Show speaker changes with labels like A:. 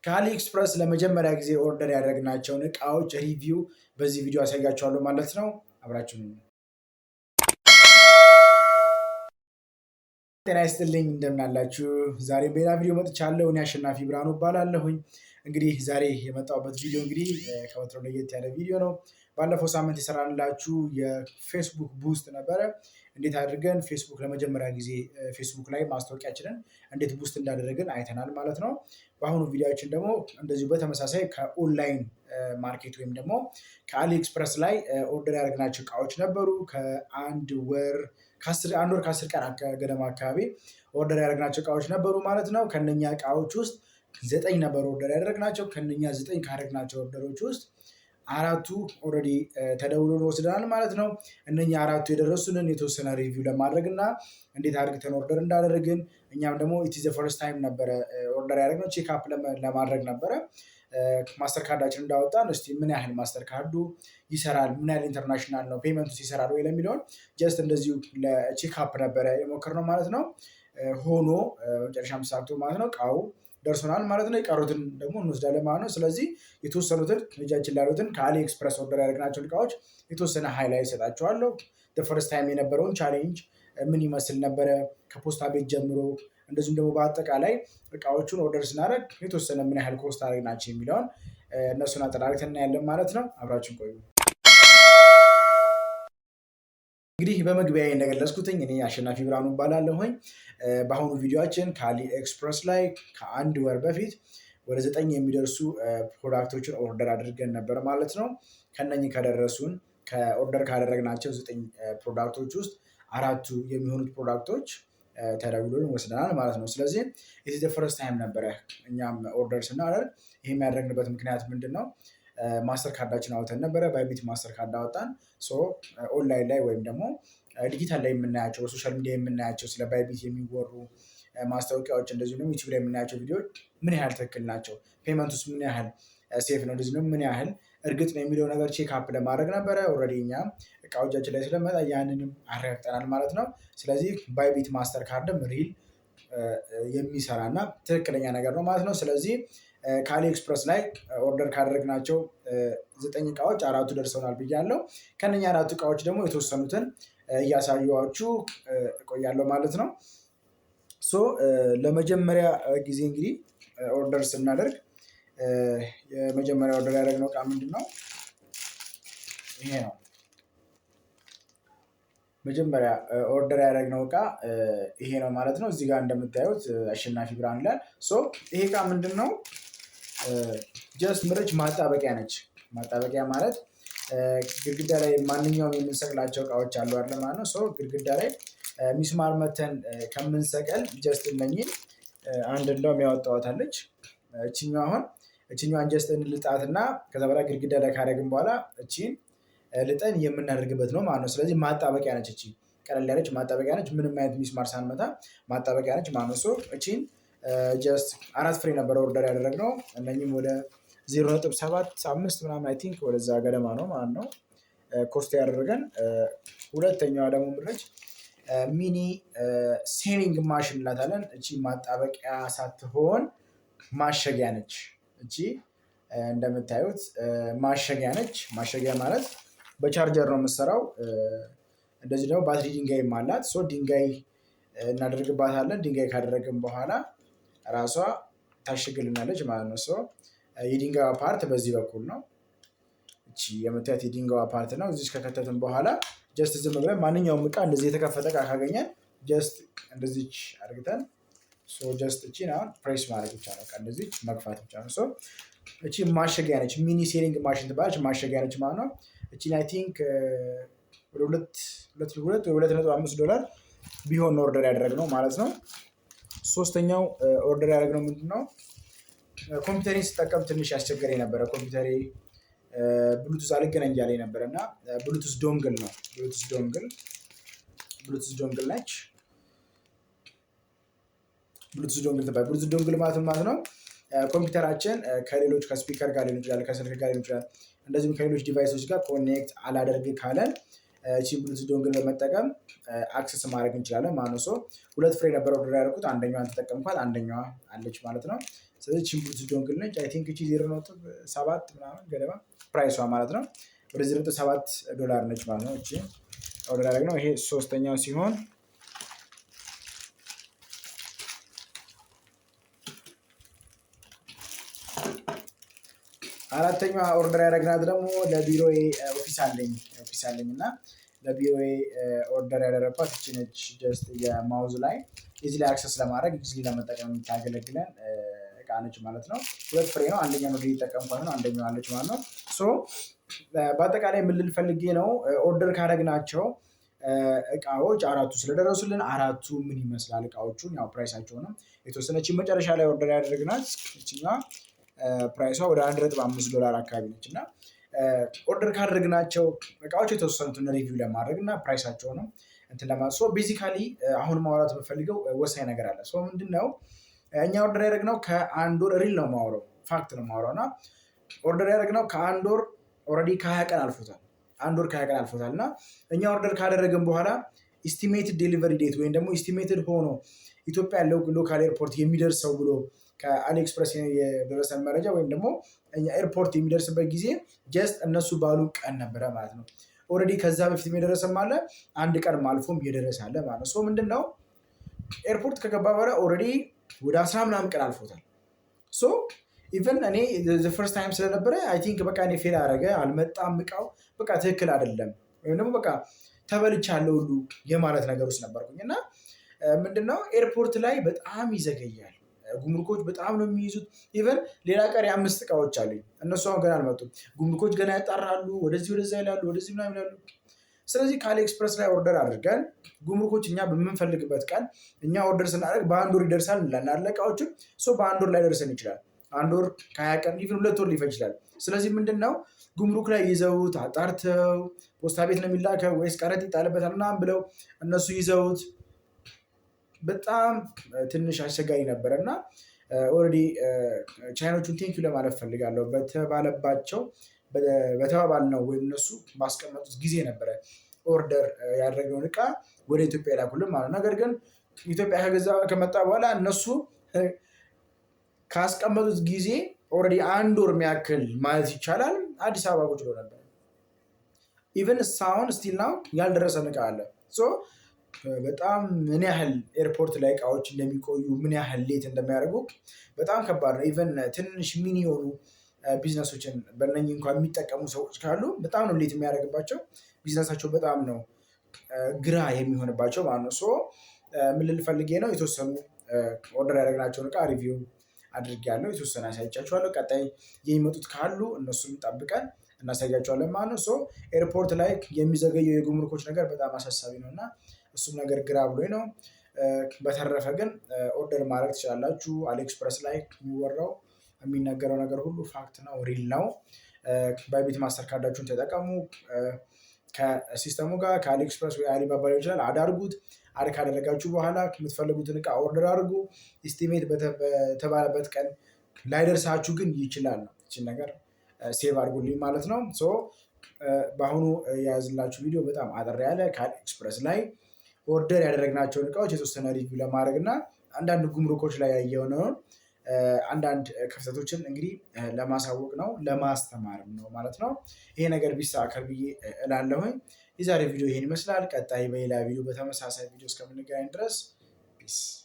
A: ከ AliExpress ለመጀመሪያ ጊዜ order ያደረግናቸውን እቃዎች review በዚህ ቪዲዮ አሳያችኋለሁ ማለት ነው። አብራችሁን ጤና ይስጥልኝ፣ እንደምናላችሁ። ዛሬ በሌላ ቪዲዮ መጥቻለሁ። እኔ አሸናፊ ብርሃኑ እባላለሁኝ። እንግዲህ ዛሬ የመጣሁበት ቪዲዮ እንግዲህ ከወትሮው ለየት ያለ ቪዲዮ ነው። ባለፈው ሳምንት የሰራንላችሁ የ Facebook boost ነበረ። እንዴት አድርገን ፌስቡክ ለመጀመሪያ ጊዜ ፌስቡክ ላይ ማስታወቂያችንን እንዴት boost እንዳደረግን አይተናል ማለት ነው። በአሁኑ ቪዲዮችን ደግሞ እንደዚሁ በተመሳሳይ ከ online market ወይም ደግሞ ከ AliExpress ላይ order ያደረግናቸው እቃዎች ነበሩ። ከአንድ ወር አንድ ወር ከ10 ቀን ገደማ አካባቢ order ያደረግናቸው እቃዎች ነበሩ ማለት ነው። ከነኛ እቃዎች ውስጥ ዘጠኝ ነበሩ order ያደረግናቸው። ከነኛ ዘጠኝ ካደረግናቸው order ኦች ውስጥ አራቱ already ተደውሎ ወስደናል ማለት ነው። እነኛ አራቱ የደረሱንን የተወሰነ review ለማድረግ እና እንዴት አድርገን order እንዳደረግን፣ እኛም ደግሞ it's first time ነበረ order ያደረግነው፣ check up ለማድረግ ነበረ። Mastercard ኣችን እንዳወጣን እስቲ ምን ያህል Mastercard ኡ ይሰራል፣ ምን ያህል international ነው፣ payment ኡ ይሰራል ወይ ለሚለውን just እንደዚሁ ለ check up ነበረ የሞከርነው ማለት ነው። ሆኖ መጨረሻም ተሳክቶ ማለት ነው እቃው ደርሶናል ማለት ነው። የቀሩትን ደግሞ እንወስዳለን ማለት ነው። ስለዚህ የተወሰኑትን እጃችን ላሉትን ከ AliExpress order ያደረግናቸውን እቃዎች የተወሰነ highlight እሰጣችኋለሁ። First time የነበረውን challenge ምን ይመስል ነበረ ከፖስታ ቤት ጀምሮ፣ እንደዚሁም ደግሞ በአጠቃላይ እቃዎቹን order ስናደርግ የተወሰነ ምን ያህል cost አደረግናቸው የሚለውን እነሱን አጠራርተን እናያለን ማለት ነው። አብራችን ቆዩ። እንግዲህ በመግቢያ እንደገለጽኩትኝ እኔ አሸናፊ ብርሃኑ እባላለሁኝ። በአሁኑ ቪዲዮችን ከ AliExpress ላይ ከአንድ ወር በፊት ወደ ዘጠኝ የሚደርሱ product ኦችን order አድርገን ነበር ማለት ነው። ከነኚህ ከደረሱን ከ order ካደረግናቸው ዘጠኝ product ኦች ውስጥ አራቱ የሚሆኑት product ኦች ተደውሎልን ወስደናል ማለት ነው። ስለዚህ it's first time ነበረ እኛም order ስናደርግ። ይህ ያደረግንበት ምክንያት ምንድን ነው? Mastercard ኣችን አውጥተን ነበረ። Bybit Mastercard አወጣን። ኦንላይን ላይ ወይም ደግሞ ዲጂታል ላይ የምናያቸው፣ በ social media የምናያቸው ስለ Bybit የሚወሩ ማስታወቂያዎች፣ እንደዚሁ ደግሞ YouTube ላይ የምናያቸው ቪዲዮዎች ምን ያህል ትክክል ናቸው፣ payment ኡስ ምን ያህል safe ነው፣ እንደዚሁ ደግሞ ምን ያህል እርግጥ ነው የሚለው ነገር check up ለማድረግ ነበረ። Already እኛ እቃው እጃችን ላይ ስለመጣ ያንንም አረጋግጠናል ማለት ነው። ስለዚህ Bybit Mastercard ም real የሚሰራ እና ትክክለኛ ነገር ነው ማለት ነው። ስለዚህ ከ AliExpress ላይ order ካደረግናቸው ዘጠኝ እቃዎች አራቱ ደርሰውናል ብያለሁ። ከነኛ አራቱ እቃዎች ደግሞ የተወሰኑትን እያሳየኋችሁ እቆያለሁ ማለት ነው። So ለመጀመሪያ ጊዜ እንግዲህ order ስናደርግ የመጀመሪያ order ያደረግነው እቃ ምንድን ነው? ይሄ ነው። መጀመሪያ order ያደረግነው እቃ ይሄ ነው ማለት ነው። እዚህ ጋር እንደምታዩት አሸናፊ ብርሃን ይላል። So ይሄ እቃ ምንድን ነው? Just ምርጭ ማጣበቂያ ነች። ማጣበቂያ ማለት ግድግዳ ላይ ማንኛውም የምንሰቅላቸው እቃዎች አሉ አይደል ማለት ነው። So ግድግዳ ላይ ሚስማር መተን ከምንሰቀል just እነኝን አንድ እንደውም ያወጣዋታለች እችኛዋ፣ አሁን እችኛዋን just እንልጣትና ከዛ በኋላ ግድግዳ ላይ ካደረግን በኋላ እቺን ልጠን የምናደርግበት ነው ማለት ነው። ስለዚህ ማጣበቂያ ነች። እቺ ቀለል ያለች ማጣበቂያ ነች። ምንም አይነት ሚስማር ሳንመታ ማጣበቂያ ነች ማለት ነው። So እቺን just አራት ፍሬ ነበረ order ያደረግነው። እነኝም ወደ 0.75 ምናምን I think ወደዛ ገደማ ነው ማለት ነው cost ያደረገን። ሁለተኛዋ ደግሞ ምንድነች? Mini sealing machine እንላታለን። እቺ ማጣበቂያ ሳትሆን ማሸጊያ ነች። እቺ እንደምታዩት ማሸጊያ ነች። ማሸጊያ ማለት በቻርጀር ነው የምትሰራው። እንደዚህ ደግሞ ባትሪ ድንጋይም አላት። So ድንጋይ እናደርግባታለን። ድንጋይ ካደረግን በኋላ ራሷ ታሽግልናለች ማለት ነው። So የድንጋዩ part በዚህ በኩል ነው። እቺ የምታዩት የድንጋዩ part ነው። እዚህ ከከተትን በኋላ just ዝም ብለን ማንኛውም እቃ እንደዚህ የተከፈተ እቃ ካገኘን just እንደዚች አድርግተን just እቺን አሁን ፕሬስ ማድረግ ብቻ ነው። እንደዚች መግፋት ብቻ ነው። እቺ ማሸጊያ ነች። Mini sealing machine ትባላለች። ማሸጊያ ነች ማለት ነው። እቺን I think ወደ 2.5 ዶላር ቢሆን order ያደረግነው ማለት ነው። ሶስተኛው order ያደረግነው ምንድን ነው? ኮምፒውተሬን ስጠቀም ትንሽ ያስቸገረኝ ነበረ። ኮምፒውተሬ ብሉቱዝ አልገናኝ እያለኝ ነበረ እና Bluetooth dongle ነው። Bluetooth dongle ነች። Bluetooth dongle ትባላለች። Bluetooth dongle ማለት ነው ኮምፒውተራችን ከሌሎች ከ speaker ጋር ሊሆን ይችላል፣ ከስልክ ጋር ሊሆን ይችላል፣ እንደዚሁም ከሌሎች device ኦች ጋር connect አላደርግ ካለን እቺን Bluetooth dongle በመጠቀም access ማድረግ እንችላለን ማለት ነው። So ሁለት ፍሬ ነበር order ያደረኩት፣ አንደኛዋን ተጠቀምኳት፣ አንደኛዋ አለች ማለት ነው። ስለዚህ እቺን Bluetooth dongle ነች። I think እቺ 0.7 ምናምን ገደማ price ዋ ማለት ነው። ወደ $0.7 ነች ማለት ነው። እቺ order ያደረግነው ይሄ ሶስተኛው ሲሆን አራተኛዋ order ያደረግናት ደግሞ ለቢሮዬ office አለኝ እና ለቢሮዬ order ያደረግኳት እቺ ነች። Just የ mouse ላይ easily access ለማድረግ፣ easily ለመጠቀም የምታገለግለን እቃ ነች ማለት ነው። ሁለት ፍሬ ነው። አንደኛው ነው የተጠቀምኳት ነው፣ አንደኛው አለች ማለት ነው። So በአጠቃላይ ምን ልል ፈልጌ ነው፣ order ካደረግናቸው እቃዎች አራቱ ስለደረሱልን አራቱ ምን ይመስላል እቃዎቹን ያው price ኣቸውንም የተወሰነች መጨረሻ ላይ order ያደረግናት እችኛዋ price ዋ ወደ $1.5 አካባቢ ነች። እና order ካደረግናቸው እቃዎች የተወሰኑትን review ለማድረግ እና price ኣቸውንም እንትን ለማለት፣ so basically አሁን ማውራት የምፈልገው ወሳኝ ነገር አለ። So ምንድን ነው፣ እኛ order ያደረግነው ከአንድ ወር፣ real ነው የማወራው፣ fact ነው የማወራው፣ እና order ያደረግነው ከአንድ ወር already ከ20 ቀን አልፎታል። አንድ ወር ከ20 ቀን አልፎታል። እና እኛ order ካደረግን በኋላ estimated delivery date ወይም ደግሞ estimated ሆኖ ኢትዮጵያ ያለው local airport የሚደርሰው ብሎ ከ AliExpress የደረሰን መረጃ ወይም ደግሞ airport የሚደርስበት ጊዜ just እነሱ ባሉ ቀን ነበረ ማለት ነው። Already ከዛ በፊት የደረሰም አለ፣ አንድ ቀን አልፎም የደረሰ አለ ማለት ነው። So ምንድን ነው፣ airport ከገባ በኋላ already ወደ 10 ምናምን ቀን አልፎታል። So even እኔ first time ስለነበረ I think በቃ እኔ fail አደረገ፣ አልመጣም እቃው፣ በቃ ትክክል አይደለም ወይም ደግሞ በቃ ተበልቻለሁ ሁሉ የማለት ነገር ውስጥ ነበርኩኝ። እና ምንድነው፣ airport ላይ በጣም ይዘገያል። ጉምሩኮች በጣም ነው የሚይዙት። Even ሌላ ቀሪ አምስት እቃዎች አሉኝ። እነሱ አሁን ገና አልመጡም። ጉምሩኮች ገና ያጣራሉ፣ ወደዚህ ወደዛ ይላሉ፣ ወደዚህ ምናምን ይላሉ። ስለዚህ ከ AliExpress ላይ order አድርገን ጉምሩኮች እኛ በምንፈልግበት ቀን፣ እኛ order ስናደርግ በአንድ ወር ይደርሳል እንላለን አይደለ? እቃዎቹን so በአንድ ወር ላይ ደርሰን ይችላል። አንድ ወር ከ20 ቀን፣ even 2 ወር ሊፈጅ ይችላል። ስለዚህ ምንድን ነው፣ ጉምሩክ ላይ ይዘውት አጣርተው ፖስታ ቤት ነው የሚላከው ወይስ ቀረጥ ይጣልበታል ምናምን ብለው እነሱ ይዘውት በጣም ትንሽ አስቸጋሪ ነበረ። እና already ቻይኖቹን thank you ለማለት ፈልጋለሁ። በተባለባቸው በተባባልነው ወይም እነሱ ባስቀመጡት ጊዜ ነበረ order ያደረግነውን እቃ ወደ ኢትዮጵያ የላኩልን ማለት ነው። ነገር ግን ኢትዮጵያ ከገዛ ከመጣ በኋላ እነሱ ካስቀመጡት ጊዜ already አንድ ወር የሚያክል ማለት ይቻላል አዲስ አበባ ቁጭ ብሎ ነበር። Even እስካሁን still now ያልደረሰን እቃ አለ። So በጣም ምን ያህል airport ላይ እቃዎች እንደሚቆዩ፣ ምን ያህል late እንደሚያደርጉ በጣም ከባድ ነው። Even ትንሽ mini የሆኑ ቢዝነሶችን በእነኝህ እንኳን የሚጠቀሙ ሰዎች ካሉ በጣም ነው late የሚያደርግባቸው፣ ቢዝነሳቸው በጣም ነው ግራ የሚሆንባቸው ማለት ነው። So ምን ልል ፈልጌ ነው፣ የተወሰኑ order ያደረግናቸውን እቃ review አድርጌያለሁ። የተወሰነ አሳይቻችኋለሁ። ቀጣይ የሚመጡት ካሉ እነሱን ጠብቀን እናሳያቸዋለን ማለት ነው። So airport ላይ የሚዘገየው የጉምሩኮች ነገር በጣም አሳሳቢ ነው እና እሱም ነገር ግራ ብሎኝ ነው። በተረፈ ግን order ማድረግ ትችላላችሁ። AliExpress ላይ የሚወራው የሚነገረው ነገር ሁሉ fact ነው፣ real ነው። Bybit Mastercard ኣችሁን ተጠቀሙ። ከ system ኡ ጋር ከ AliExpress ወይ አሊባባ ሊሆን ይችላል add አድርጉት። Add ካደረጋችሁ በኋላ የምትፈልጉትን እቃ order አድርጉ። Estimate በተባለበት ቀን ላይደርሳችሁ ግን ይችላል ነው። ይችን ነገር save አድርጉልኝ ማለት ነው። So በአሁኑ የያዝላችሁ ቪዲዮ በጣም አጠር ያለ ከ AliExpress ላይ order ያደረግናቸውን እቃዎች የተወሰነ review ለማድረግ እና አንዳንድ ጉምሩኮች ላይ ያየነውን አንዳንድ ክፍተቶችን እንግዲህ ለማሳወቅ ነው፣ ለማስተማርም ነው ማለት ነው። ይሄ ነገር ቢስተካከል ብዬ እላለሁኝ። የዛሬ ቪዲዮ ይሄን ይመስላል። ቀጣይ በሌላ ቪዲዮ በተመሳሳይ ቪዲዮ እስከምንገናኝ ድረስ peace።